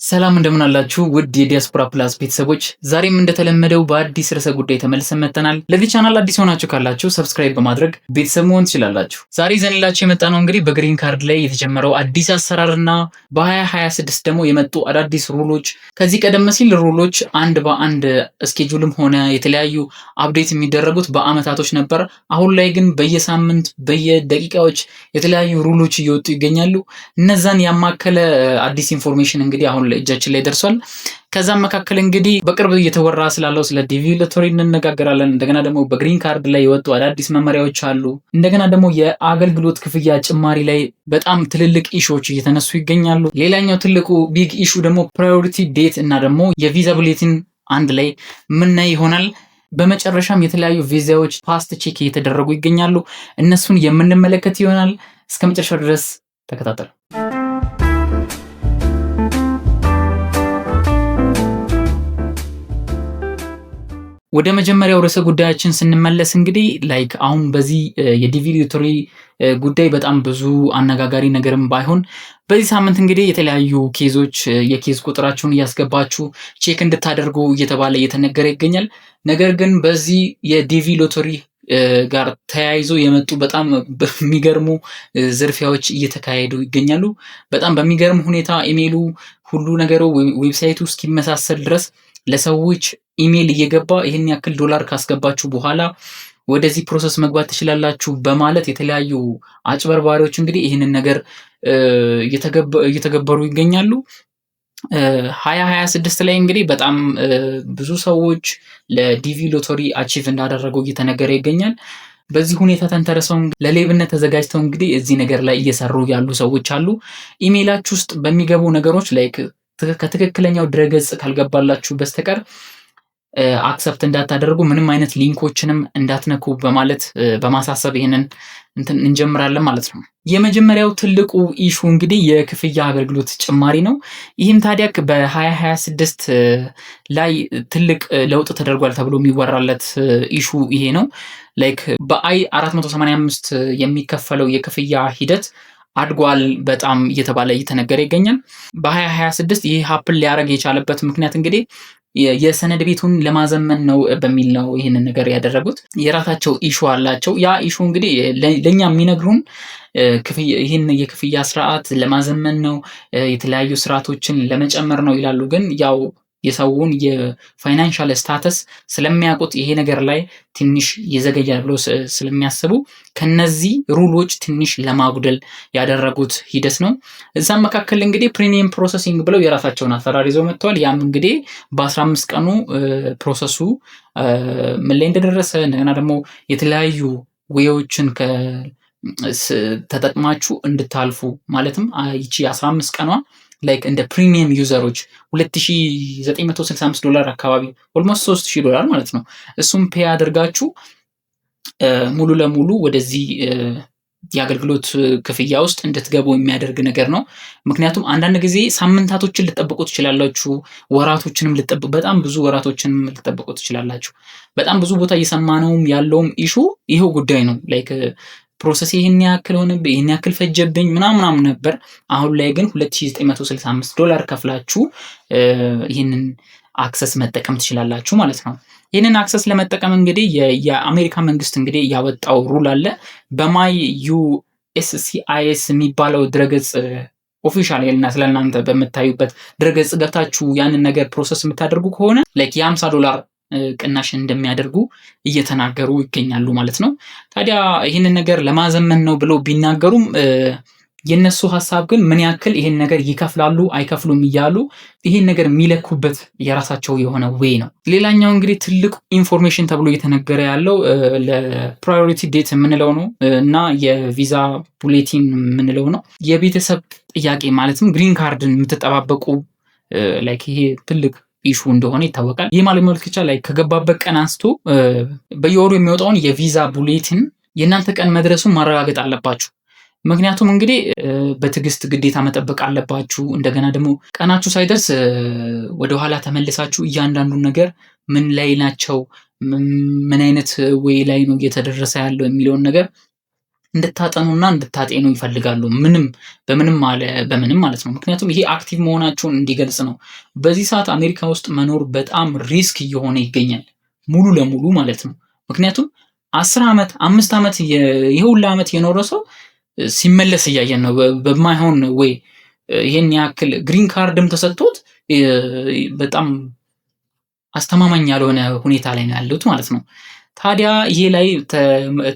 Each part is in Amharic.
ሰላም እንደምን አላችሁ ውድ የዲያስፖራ ፕላስ ቤተሰቦች፣ ዛሬም እንደተለመደው በአዲስ ርዕሰ ጉዳይ ተመልሰን መጥተናል። ለዚህ ቻናል አዲስ ሆናችሁ ካላችሁ subscribe በማድረግ ቤተሰብ መሆን ትችላላችሁ። ዛሬ ይዘንላችሁ የመጣነው እንግዲህ በ green card ላይ የተጀመረው አዲስ አሰራርና በ2026 ደግሞ የመጡ አዳዲስ rule ኦች፣ ከዚህ ቀደም ሲል rule ኦች አንድ በአንድ schedule ም ሆነ የተለያዩ update የሚደረጉት በአመታቶች ነበር። አሁን ላይ ግን በየሳምንት በየደቂቃዎች የተለያዩ rule ኦች እየወጡ ይገኛሉ። እነዛን ያማከለ አዲስ information እንግዲህ አሁን እጃችን ላይ ደርሷል። ከዛም መካከል እንግዲህ በቅርብ እየተወራ ስላለው ስለ DV lottery እንነጋገራለን። እንደገና ደግሞ በ green card ላይ የወጡ አዳዲስ መመሪያዎች አሉ። እንደገና ደግሞ የአገልግሎት ክፍያ ጭማሪ ላይ በጣም ትልልቅ issue ዎች እየተነሱ ይገኛሉ። ሌላኛው ትልቁ big issue ደግሞ priority date እና ደግሞ የቪዛ bulletin አንድ ላይ ምናይ ይሆናል። በመጨረሻም የተለያዩ ቪዛዎች fast check እየተደረጉ ይገኛሉ። እነሱን የምንመለከት ይሆናል። እስከ መጨረሻው ድረስ ተከታተሉ። ወደ መጀመሪያው ርዕሰ ጉዳያችን ስንመለስ እንግዲህ like አሁን በዚህ የ DV lottery ጉዳይ በጣም ብዙ አነጋጋሪ ነገርም ባይሆን በዚህ ሳምንት እንግዲህ የተለያዩ case ኦች የ case ቁጥራችሁን እያስገባችሁ check እንድታደርጉ እየተባለ እየተነገረ ይገኛል። ነገር ግን በዚህ የ DV lottery ጋር ተያይዞ የመጡ በጣም በሚገርሙ ዝርፊያዎች እየተካሄዱ ይገኛሉ። በጣም በሚገርም ሁኔታ ኢሜይሉ ሁሉ ነገሩ website ኡ እስኪመሳሰል ድረስ ለሰዎች ኢሜይል እየገባ ይህን ያክል ዶላር ካስገባችሁ በኋላ ወደዚህ process መግባት ትችላላችሁ በማለት የተለያዩ አጭበርባሪዎች እንግዲህ ይህንን ነገር እየተገበሩ ይገኛሉ። 2026 ላይ እንግዲህ በጣም ብዙ ሰዎች ለ DV lottery achieve እንዳደረጉ እየተነገረ ይገኛል። በዚህ ሁኔታ ተንተርሰው ለሌብነት ተዘጋጅተው እንግዲህ እዚህ ነገር ላይ እየሰሩ ያሉ ሰዎች አሉ። ኢሜይላችሁ ውስጥ በሚገቡ ነገሮች ላይ ከትክክለኛው ድረገጽ ካልገባላችሁ በስተቀር accept እንዳታደርጉ ምንም አይነት link ኦችንም እንዳትነኩ በማለት በማሳሰብ ይህንን እንትን እንጀምራለን ማለት ነው። የመጀመሪያው ትልቁ issue እንግዲህ የክፍያ አገልግሎት ጭማሪ ነው። ይህም ታዲያ በ2026 ላይ ትልቅ ለውጥ ተደርጓል ተብሎ የሚወራለት issue ይሄ ነው። Like በ I 485 የሚከፈለው የክፍያ ሂደት አድጓል በጣም እየተባለ እየተነገረ ይገኛል። በ2026 ይህ happen ሊያደርግ የቻለበት ምክንያት እንግዲህ የሰነድ ቤቱን ለማዘመን ነው በሚል ነው ይህንን ነገር ያደረጉት። የራሳቸው issue አላቸው። ያ issue እንግዲህ ለእኛ የሚነግሩን ይህን የክፍያ ስርዓት ለማዘመን ነው፣ የተለያዩ ስርዓቶችን ለመጨመር ነው ይላሉ። ግን ያው የሰውን የ financial status ስለሚያውቁት ይሄ ነገር ላይ ትንሽ ይዘገያል ብሎ ስለሚያስቡ ከነዚህ rule ኦች ትንሽ ለማጉደል ያደረጉት ሂደት ነው። እዛም መካከል እንግዲህ premium processing ብለው የራሳቸውን አሰራር ይዘው መጥተዋል። ያም እንግዲህ በ15 ቀኑ process ኡ ምን ላይ እንደደረሰ እንደገና ደግሞ የተለያዩ way ኦችን ተጠቅማችሁ እንድታልፉ፣ ማለትም ይቺ 15 ቀኗ like እንደ premium user ኦች 2965 ዶላር አካባቢ፣ almost 3000 ዶላር ማለት ነው። እሱም pay አድርጋችሁ ሙሉ ለሙሉ ወደዚህ የአገልግሎት ክፍያ ውስጥ እንድትገቡ የሚያደርግ ነገር ነው። ምክንያቱም አንዳንድ ጊዜ ሳምንታቶችን ልትጠብቁ ትችላላችሁ፣ ወራቶችንም ልትጠብቁ፣ በጣም ብዙ ወራቶችንም ልትጠብቁ ትችላላችሁ። በጣም ብዙ ቦታ እየሰማነውም ያለውም issue ይኸው ጉዳይ ነው። Like process ይህን ያክል ሆነብኝ፣ ይህን ያክል ፈጀብኝ ምናምን ምናምን ነበር። አሁን ላይ ግን 2965 ዶላር ከፍላችሁ ይህንን access መጠቀም ትችላላችሁ ማለት ነው። ይህንን access ለመጠቀም እንግዲህ የአሜሪካ መንግስት እንግዲህ ያወጣው rule አለ። በ My USCIS የሚባለው ድረገጽ official እና ስለእናንተ በምታዩበት ድረገጽ ገብታችሁ ያንን ነገር process የምታደርጉ ከሆነ like የ50 ዶላር ቅናሽ እንደሚያደርጉ እየተናገሩ ይገኛሉ ማለት ነው። ታዲያ ይህንን ነገር ለማዘመን ነው ብለው ቢናገሩም የነሱ ሀሳብ ግን ምን ያክል ይህን ነገር ይከፍላሉ አይከፍሉም እያሉ ይህን ነገር የሚለኩበት የራሳቸው የሆነ way ነው። ሌላኛው እንግዲህ ትልቅ information ተብሎ እየተነገረ ያለው ለ priority date የምንለው ነው እና የቪዛ bulletin የምንለው ነው። የቤተሰብ ጥያቄ ማለትም green card ን የምትጠባበቁ like ይሄ ትልቅ issue እንደሆነ ይታወቃል። ይህ ማመልከቻ like ከገባበት ቀን አንስቶ በየወሩ የሚወጣውን የቪዛ bulletin የእናንተ ቀን መድረሱን ማረጋገጥ አለባችሁ። ምክንያቱም እንግዲህ በትዕግስት ግዴታ መጠበቅ አለባችሁ። እንደገና ደግሞ ቀናችሁ ሳይደርስ ወደኋላ ተመልሳችሁ እያንዳንዱን ነገር ምን ላይ ናቸው፣ ምን አይነት way ላይ ነው እየተደረሰ ያለው የሚለውን ነገር እንድታጠኑና እንድታጤኑ ይፈልጋሉ። ምንም በምንም አለ በምንም ማለት ነው። ምክንያቱም ይሄ active መሆናቸውን እንዲገልጽ ነው። በዚህ ሰዓት አሜሪካ ውስጥ መኖር በጣም risk እየሆነ ይገኛል፣ ሙሉ ለሙሉ ማለት ነው። ምክንያቱም 10 ዓመት፣ 5 ዓመት፣ ይሄ ሁሉ ዓመት የኖረ ሰው ሲመለስ እያየን ነው። በማይሆን ወይ ይሄን ያክል green card ም ተሰጥቶት በጣም አስተማማኝ ያልሆነ ሁኔታ ላይ ነው ያሉት ማለት ነው። ታዲያ ይሄ ላይ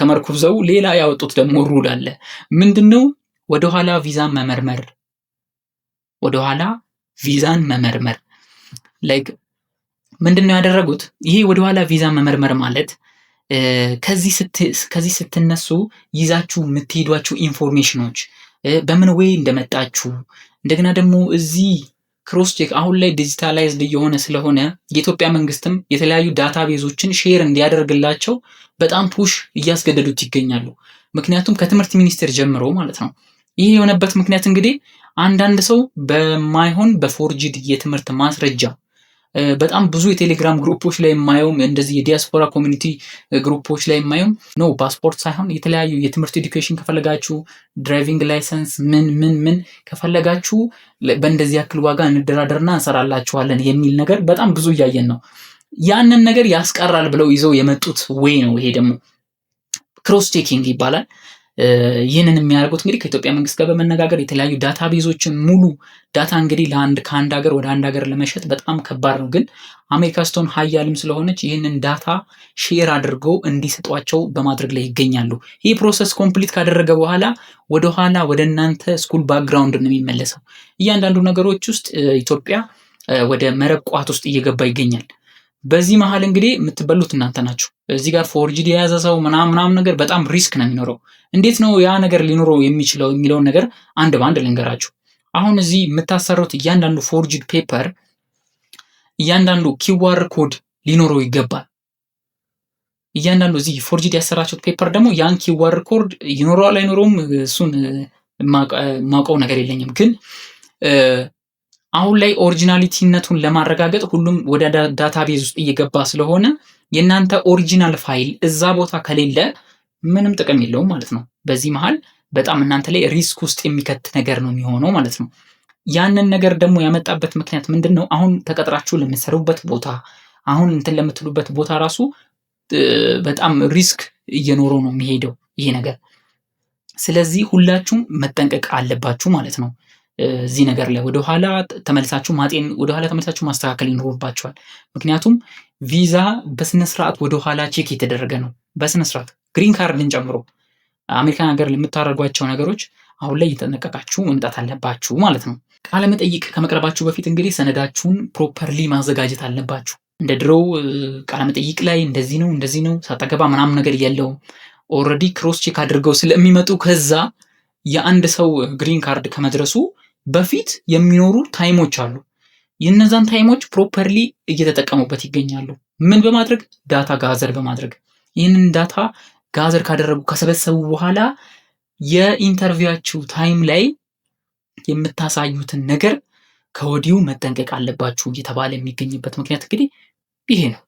ተመርኩዘው ሌላ ያወጡት ደግሞ rule አለ። ምንድነው? ወደኋላ ቪዛን መመርመር፣ ወደኋላ ቪዛን መመርመር። Like ምንድነው ያደረጉት? ይሄ ወደኋላ ቪዛ መመርመር ማለት ከዚህ ስትነሱ ይዛችሁ የምትሄዷቸው information ኖች፣ በምን way እንደመጣችሁ፣ እንደገና ደግሞ እዚህ cross check አሁን ላይ digitalized እየሆነ ስለሆነ የኢትዮጵያ መንግስትም የተለያዩ database ኦችን share እንዲያደርግላቸው በጣም push እያስገደዱት ይገኛሉ። ምክንያቱም ከትምህርት ሚኒስቴር ጀምሮ ማለት ነው። ይህ የሆነበት ምክንያት እንግዲህ አንዳንድ ሰው በማይሆን በ forged የትምህርት ማስረጃ፣ በጣም ብዙ የቴሌግራም group ኦች ላይ የማየውም፣ እንደዚህ የዲያስፖራ community group ኦች ላይ የማየውም no ፓስፖርት ሳይሆን የተለያዩ የትምህርት education ከፈለጋችሁ፣ driving license ምን ምን ምን ከፈለጋችሁ በእንደዚህ ያክል ዋጋ እንደራደርና እንሰራላችኋለን የሚል ነገር በጣም ብዙ እያየን ነው። ያንን ነገር ያስቀራል ብለው ይዘው የመጡት way ነው። ይሄ ደግሞ cross checking ይባላል። ይህንን የሚያደርጉት እንግዲህ ከኢትዮጵያ መንግስት ጋር በመነጋገር የተለያዩ database ኦችን፣ ሙሉ data እንግዲህ ለአንድ ከአንድ ሀገር ወደ አንድ ሀገር ለመሸጥ በጣም ከባድ ነው። ግን አሜሪካ ስትሆን ሀያልም ስለሆነች ይህንን data share አድርገው እንዲሰጧቸው በማድረግ ላይ ይገኛሉ። ይህ process complete ካደረገ በኋላ ወደኋላ ወደ እናንተ school background ነው የሚመለሰው። እያንዳንዱ ነገሮች ውስጥ ኢትዮጵያ ወደ መረብ ቋት ውስጥ እየገባ ይገኛል። በዚህ መሀል እንግዲህ የምትበሉት እናንተ ናችሁ። እዚህ ጋር forged የያዘ ሰው ምናምን ምናምን ነገር በጣም risk ነው የሚኖረው። እንዴት ነው ያ ነገር ሊኖረው የሚችለው የሚለውን ነገር አንድ በአንድ ልንገራችሁ። አሁን እዚህ የምታሰሩት እያንዳንዱ forged paper እያንዳንዱ QR code ሊኖረው ይገባል። እያንዳንዱ እዚህ forged ያሰራችሁት paper ደግሞ ያን QR code ይኖረዋል አይኖረውም፣ እሱን የማውቀው ነገር የለኝም። ግን አሁን ላይ originality ነቱን ለማረጋገጥ ሁሉም ወደ database ውስጥ እየገባ ስለሆነ የእናንተ original file እዛ ቦታ ከሌለ ምንም ጥቅም የለውም ማለት ነው። በዚህ መሃል በጣም እናንተ ላይ risk ውስጥ የሚከት ነገር ነው የሚሆነው ማለት ነው። ያንን ነገር ደግሞ ያመጣበት ምክንያት ምንድን ነው? አሁን ተቀጥራችሁ ለምትሰሩበት ቦታ፣ አሁን እንትን ለምትሉበት ቦታ ራሱ በጣም risk እየኖረው ነው የሚሄደው ይሄ ነገር። ስለዚህ ሁላችሁም መጠንቀቅ አለባችሁ ማለት ነው። እዚህ ነገር ላይ ወደኋላ ተመልሳችሁ ማጤን፣ ወደኋላ ተመልሳችሁ ማስተካከል ይኖርባችኋል። ምክንያቱም ቪዛ በስነስርዓት ወደኋላ check የተደረገ ነው። በስነስርዓት green card ን ጨምሮ አሜሪካን ሀገር ለምታደርጓቸው ነገሮች አሁን ላይ እየተጠነቀቃችሁ መምጣት አለባችሁ ማለት ነው። ቃለ መጠይቅ ከመቅረባችሁ በፊት እንግዲህ ሰነዳችሁን properly ማዘጋጀት አለባችሁ። እንደ ድሮው ቃለ መጠይቅ ላይ እንደዚህ ነው እንደዚህ ነው ሳጠገባ ምናምን ነገር የለውም። Already cross check አድርገው ስለሚመጡ ከዛ የአንድ ሰው green card ከመድረሱ በፊት የሚኖሩ time ኦች አሉ። የእነዛን time ኦች properly እየተጠቀሙበት ይገኛሉ። ምን በማድረግ? Data gather በማድረግ። ይህንን data gather ካደረጉ፣ ከሰበሰቡ በኋላ የ interview ኣችሁ time ላይ የምታሳዩትን ነገር ከወዲሁ መጠንቀቅ አለባችሁ እየተባለ የሚገኝበት ምክንያት እንግዲህ ይሄ ነው።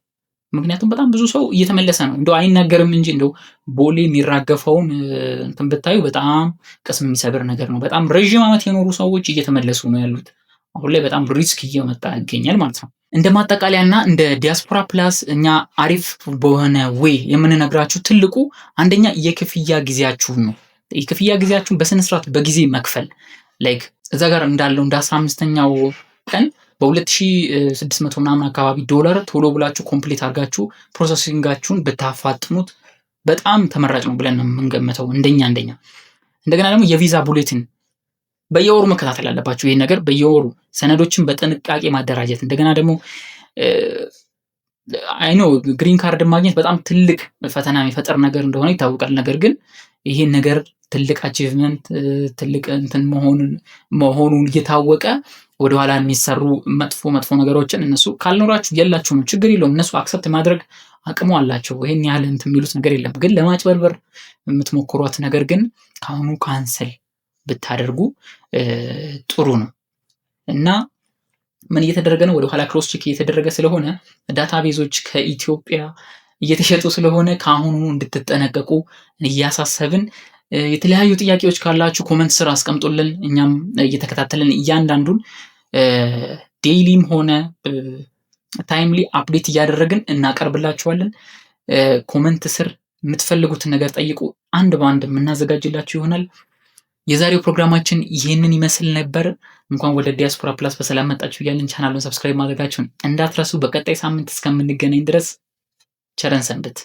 ምክንያቱም በጣም ብዙ ሰው እየተመለሰ ነው። እንደው አይናገርም እንጂ እንደው ቦሌ የሚራገፈውን እንትን ብታዩ በጣም ቅስም የሚሰብር ነገር ነው። በጣም ረዥም ዓመት የኖሩ ሰዎች እየተመለሱ ነው ያሉት። አሁን ላይ በጣም risk እየመጣ ይገኛል ማለት ነው። እንደ ማጠቃለያና እንደ ዲያስፖራ ፕላስ እኛ አሪፍ በሆነ way የምንነግራችሁ ትልቁ አንደኛ የክፍያ ጊዜያችሁን ነው። የክፍያ ጊዜያችሁን በስነስርዓት በጊዜ መክፈል፣ like እዛ ጋር እንዳለው እንደ 15ኛው ቀን በ2600 ምናምን አካባቢ ዶላር ቶሎ ብላችሁ complete አድርጋችሁ processing ኣችሁን ብታፋጥኑት በጣም ተመራጭ ነው ብለን ነው የምንገምተው እንደኛ እንደኛ። እንደገና ደግሞ የቪዛ bulletin በየወሩ መከታተል አለባችሁ። ይህን ነገር በየወሩ ሰነዶችን በጥንቃቄ ማደራጀት፣ እንደገና ደግሞ I know green card ማግኘት በጣም ትልቅ ፈተና የሚፈጥር ነገር እንደሆነ ይታወቃል። ነገር ግን ይሄን ነገር ትልቅ achievement፣ ትልቅ እንትን መሆኑን እየታወቀ ወደኋላ የሚሰሩ መጥፎ መጥፎ ነገሮችን እነሱ ካልኖራችሁ የላችሁ ነው፣ ችግር የለውም። እነሱ accept ማድረግ አቅሙ አላቸው። ይሄን ያህል እንትን የሚሉት ነገር የለም። ግን ለማጭበርበር የምትሞክሯት ነገር ግን ከአሁኑ cancel ብታደርጉ ጥሩ ነው። እና ምን እየተደረገ ነው? ወደኋላ cross check እየተደረገ ስለሆነ፣ database ኦች ከኢትዮጵያ እየተሸጡ ስለሆነ ከአሁኑ እንድትጠነቀቁ እያሳሰብን የተለያዩ ጥያቄዎች ካላችሁ comment ስር አስቀምጡልን። እኛም እየተከታተልን እያንዳንዱን daily ም ሆነ timely update እያደረግን እናቀርብላችኋለን። Comment ስር የምትፈልጉትን ነገር ጠይቁ። አንድ በአንድ የምናዘጋጅላችሁ ይሆናል። የዛሬው ፕሮግራማችን ይህንን ይመስል ነበር። እንኳን ወደ ዲያስፖራ ፕላስ በሰላም መጣችሁ እያልን ቻናሉን subscribe ማድረጋችሁን እንዳትረሱ። በቀጣይ ሳምንት እስከምንገናኝ ድረስ ቸር እንሰንብት።